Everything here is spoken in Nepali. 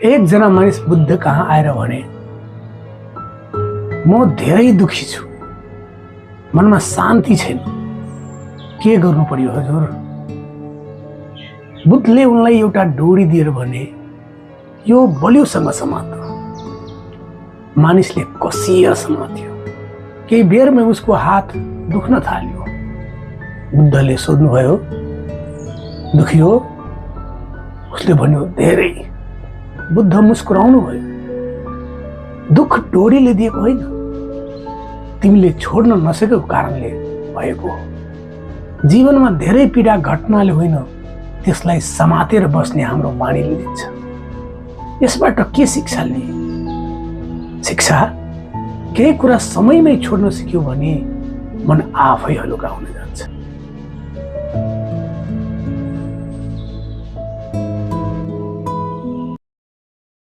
एकजना मानिस बुद्ध कहाँ आएर भने, म धेरै दुखी छु, मनमा शान्ति छैन, के गर्नु पर्यो हजुर? बुद्धले उनलाई एउटा डोरी दिएर भने, यो बलियोसँग समात। मानिसले कसिएर समात्यो। केही बेरमै उसको हात दुख्न थाल्यो। बुद्धले सोध्नुभयो, दुखी हो? उसले भन्यो, धेरै। बुद्ध मुस्कुराउनु भयो, दुख डोरीले दिएको होइन, तिमीले छोड्न नसकेको कारणले भएको हो। जीवनमा धेरै पीडा घटनाले होइन, त्यसलाई समातेर बस्ने हाम्रो बानीले दिन्छ। यसबाट के शिक्षा लिए? शिक्षा, केही कुरा समयमै छोड्न सिक्यो भने मन आफै हलुका हुन जान्छ।